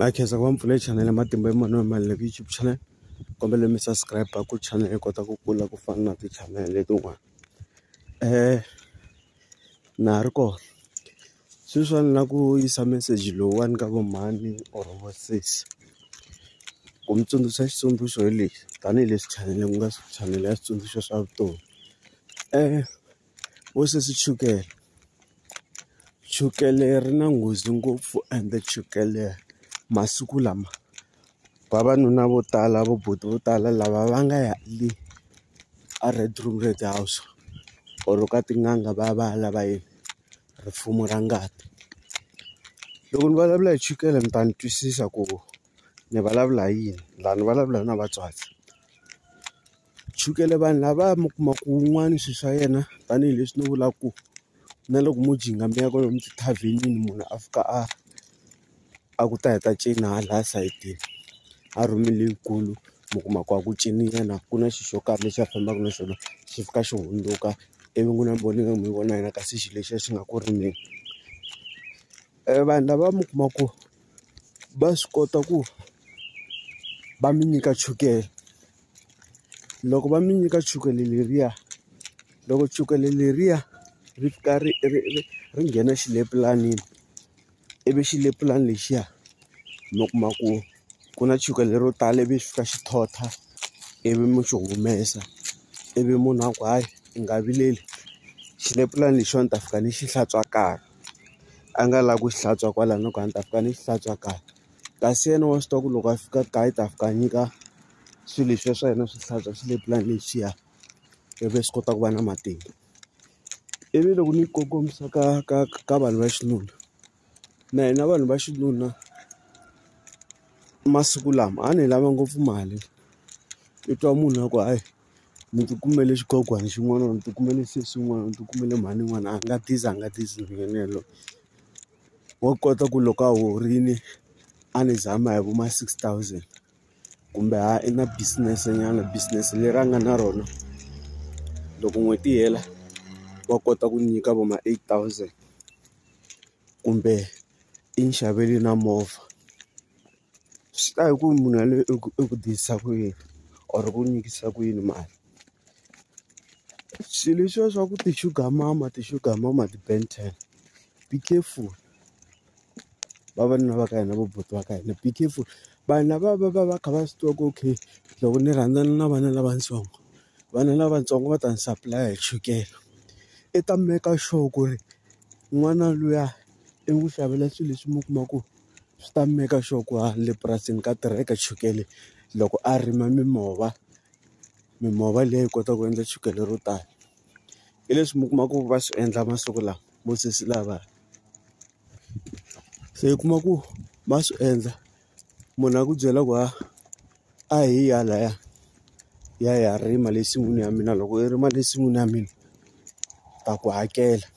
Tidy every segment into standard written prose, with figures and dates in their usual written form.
Na khensa ku va mi pfule chanele Matimba Emmanuel Maluleke YouTube channel kombela mi subscribe ku channel yi kota ku kula ku fana na ti-channel letin'wana na ha ri kona sweswiwani ni la ku yisa meseji lowuwani ka vo mhani or vo sesi ku mi tsundzuxa xitsundzuxo hi lexi tanihileswi chanele ku nga chanele ya switsundzuxo swa vutomi vo sesi chukele chukele ri na nghozi ngopfu ende chukele masiku lama vavanuna vo tala vo buti vo tala lava va nga ya le a Red Room Red House or ka tin'anga va ya va ya lava yini rifumo ra ngati loko ni vulavula hi chukele mi ta ni twisisa ku ni vulavula hi yini laha ni vulavula na vatswatsi. Chukele vanhu lavaya mi kuma ku wun'wani swilo swa yena tanihileswi ni vulaka ku na loko mo jhinga mi ya kwalomu tithavhenini munhu a fika a a ku ta hi ta cina hala sayitini a rhumini leyikulu mi kuma ku a ku cini yena ku na xilo xo karhi lexi a fambaka na xona xi fika xi hundzuka ivi n'wina mi vona ingaku mi vona yena kasi xilo lexiya xi nga ku rimeni. Vanhu lava mi kuma ku va swi kota ku va mi nyika chukele loko va mi nyika chukele leriya loko chukele leriya ri fika ri ri ri ri nghena xilepulanini ivi xilepulana lexiya mi kuma ku ku na chukele ro tala ivi xi fika xi thotha ivi mi xi humesa ivi munhu a ku hayi i nga vileli xilepulana lexiwani ni ta fika ni xi hlantswa kaya a nga lavi ku xi hlantswa kwalano a ku a ni ta fika ni xi hlantswa kaya kasi yena wa swi tiva ku loko a fika kaya i ta fika a nyika swilo leswiya swa yena swi hlantswa xilepulana lexiya ivi swi kota ku va na matimba ivi loko ni kongomisa ka ka ka vanhu va xinuna na hina vanhu va xinuna masiku lama a ni lava ngopfu mali i twa munhu a ku hayi ni ti kumele xigogwani xin'wana ni ti kumele sesi wun'wana ni ti kumele mhani yin'wana a nga dizi a nga dizi yena wa kota ku loko a horile a ni zama hi vo ma 6000 kumbe ha i na business nyana business leri a nga na rona loko n'hweti yi hela wa kota ku nyika vo ma 8000 kumbe i ni xavele na movha swi ta hi ku munhu yaloye i ku i ku dyisa ku yini or ku nyikisa ku yini mali swilo leswiya swa ku ti-sugar mama ti-sugar mama ti-Ben ten be careful. Vavanuna va ka hina vo buti va ka hina be careful vanhu lava va va va kha va swi tiva ku okay loko ni rhandzana na vana lavatsongo vana lavatsongo va ta ni supply hi chukele i ta make sure ku ri n'wana luya i n'wi xavela swilo leswi mi kuma ku swi ta make sure ku le purasini ka tirheka chukele loko a rima mimova mimova liya yi kota ku endla chukele ro tala hi leswi mi kuma ku va swi endla masiku lawa vo sesi lava. Se u kuma ku va swi endla munhu a ku byela ku a a hi yi halaya hi ya hi ya rima le nsin'wini ya mina loko i rima le nsin'wini ya mina ta ku hakela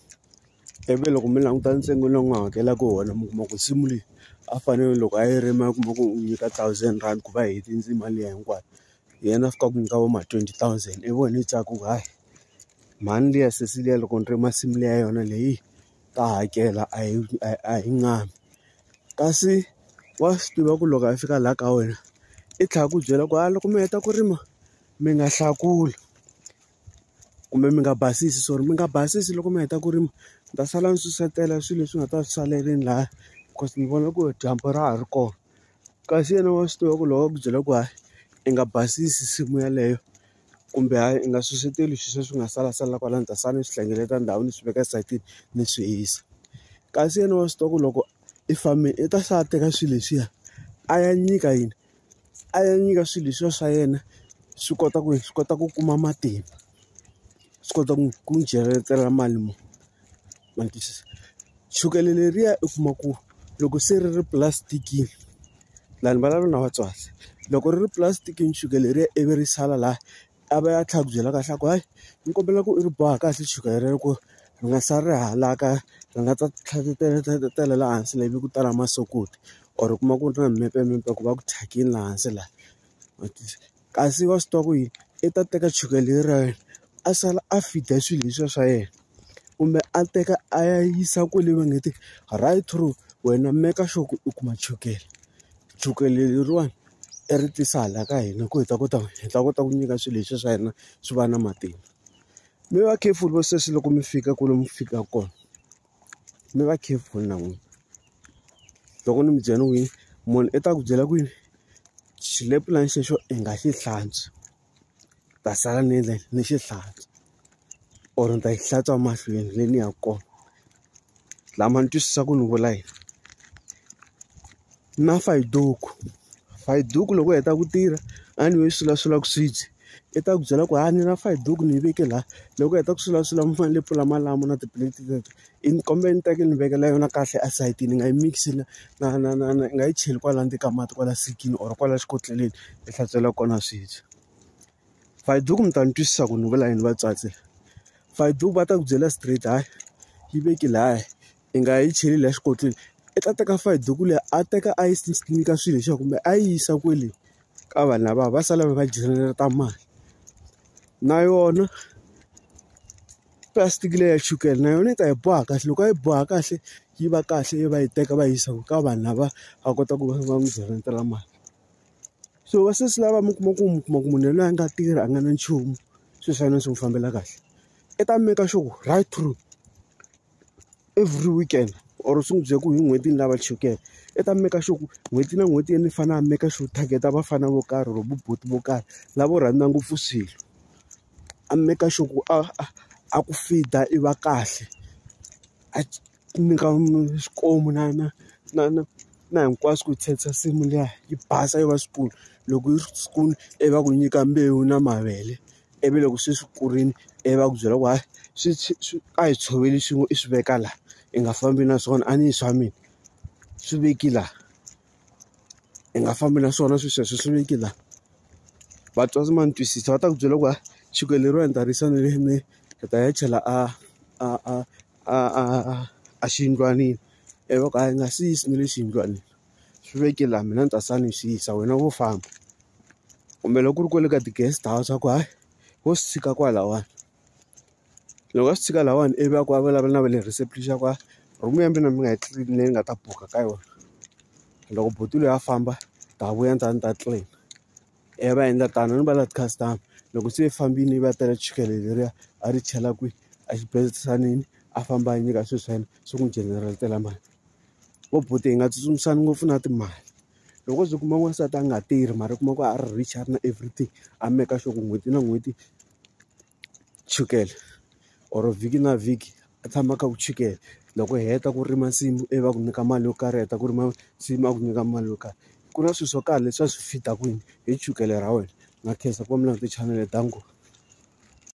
ivi loko mi languta ntsengo lowu nga hakelaka wona mi kuma ku nsimu leyi a fanele loko a yi rima u kuma ku u nyika thousand rand ku va heti ndzima liya hinkwayo yena a fika a ku nyika vo ma 20 000 ivi wena u tsaka ku hayi mhani liya sesi liya loko ni rima nsimu liya ya yona leyi. Ta hakela a hi a hi ngami kasi wa swi tiva ku loko a fika laha ka wena i tlhela a ku byela ku a loko mi heta ku rima mi nga hlakuli kumbe mi nga basisi sorry mi nga basisi loko mi heta ku rima ni ta sala ni susetela swilo leswi nga ta swi salelini lahaya because ni vona ku dyambu ra ha ri kona kasi yena wa swi tiva ku loko a ku byela ku hayi i nga basisi nsimu yeleyo. Kumbe hayi i nga suseteli swilo sweswi nga salasala kwalano ni ta sala ni swi hlengeleta ndhawu ni swi veka esayitini ni swi hisa kasi yena wa swi tiva ku loko i fambile i ta sala a teka swilo leswiya a ya nyika yini a ya nyika swilo leswiya swa yena swi kota ku swi kota ku kuma matimba swi kota ku ku generate-ela mali mo ma ni twisisa chukele leriya u kuma ku loko se ri ri pulasitikini laha ni vulavula na vatswatsi loko ri ri pulasitikini chukele leriya ivi ri sala laha a va ya tlhela a ku byela kahle a ku hayi ni kombela ku i ri boha kahle chukele rero ku ri nga sali ri halaka ri nga ta tlhetetela laha hansi la ivi ku tala masokoti or u kuma ku ri na mimepe ku va ku thyakini laha hansi laha ma twisisa kasi wa swi tiva ku yini i ta teka chukele leri ra yena a sala a feed-a swilo leswiya swa yena kumbe a teka a ya yisa kwale va nge te right through wena make sure ku u kuma chukele. Chukele leriwani i ri tisa hala ka hina ku hi ta kota hi ta kota ku nyika swilo leswiya swa hina swi va na matimba. Mi va careful vo sesi loko mi fika kwale mi fikaka kona, mi va careful na n'wina. Loko ni mi byela ni ku yini, munhu i ta ku byela ku yini, xilepulana xexo i nga xi hlantswi, ni ta sala ni endla yini, ni xi hlantswa or ni ta xi hlantswa mahlweni le ni yaka kona. La ma ni twisisa ku ni vula yini? Na fayiduku, fayiduku loko u heta ku tirha a ni yo sulasulaka swibye i ta ku byela ku ha ni na fayiduku ni yi veke laha loko u heta ku sulasula mi fanele pfula malambhu na tipuleti teto i ni kombela ni teka ni vekela yona kahle esayitini i nga yi mix na na na na na i nga yi cheli kwala ndzeni ka mati kwala sinkini or kwala xikoteleni i hlantswela kona swibye. Fayiduku mi ta ni twisisa ku ni vula yini vatswatsi fayiduku va ta ku byela straight hayi yi veki lahaya i nga yi cheli laha xikoteleni i ta teka fayiduku liya a teka a yi nyika swilo leswiya kumbe a yi yisa kwele ka vanhu lava va sala va va generate mali na yona plastic leyi ya chukele na yona yi ta yi boha kahle loko a yi boha kahle yi va kahle yi va yi teka va yisa ka vanhu lava va kota ku va va n'wi generate-la mali so va sesi lava mi kuma ku mi kuma ku munhu yaloye a nga tirhi a nga na nchumu swilo swa yena swi n'wi fambela kahle i ta make sure ku right through every weekend or swi n'wi byela ku hi n'hweti ni lava chukele i ta make sure ku n'hweti na n'hweti ni fanele a make sure target vafana vo karhi or vabuti vo karhi lavo rhandza ngopfu swilo a make sure ku a a a ku feed-a i va kahle a nyika swikomu na na na na na hinkwaswo ku tshetsha nsimu liya yi basa yi va swikulu loko yi ri swikulu ivi va ku nyika mbewu na mavele ivi loko se swi kurile ivi va ku byela ku hayi swi swi a hi tshoveli swin'we i swi veka laha i nga fambi na swona a ni yi swa mina swi veki laha i nga fambi na swona swilo sweswo swi veki laha vatswatsi ma ni twisisa va ta ku byela ku hayi chukele leriwani ni ta ri yisa ni le ni hi ta ya chela a a a a a a xiyindlwanini ivi va ku hayi i nga swi yisi na le xiyindlwanini swi veki laha mina ni ta sala ni swi yisa wena wo famba kumbe loko ku ri kwale ka ti-guest house a ku hayi wo swi tshika kwalawani loko a swi tshika lahawani ivi a ku a vulavula na va le reception ku room ya mina mi nga yi clean leyi nga ta buka ka yona loko buti loyi a famba ta vuya ni ta ni ta clean ivi va endla tano ni va la ti-customer loko se yi fambile yi va tela chukele leriya a ri chela kwihi exibesanini a famba a nyika swilo swa yena swi n'wi generate-la mali vo buti hi nga tsutsumisani ngopfu na timali loko wo ze u kuma n'wansati a nga tirhi mara u kuma ku a ri rich a ri na everything a make sure ku n'hweti na n'hweti chukele or vhiki na vhiki a tshama a kha ku chukele loko u heta ku rima nsimu ivi va ku nyika mali yo karhi heta ku rima nsimu a ku nyika mali yo karhi ku na swilo swo karhi leswi a swi fit-aka hi chukele ra wena na khensa ku va mi langute chanele danko.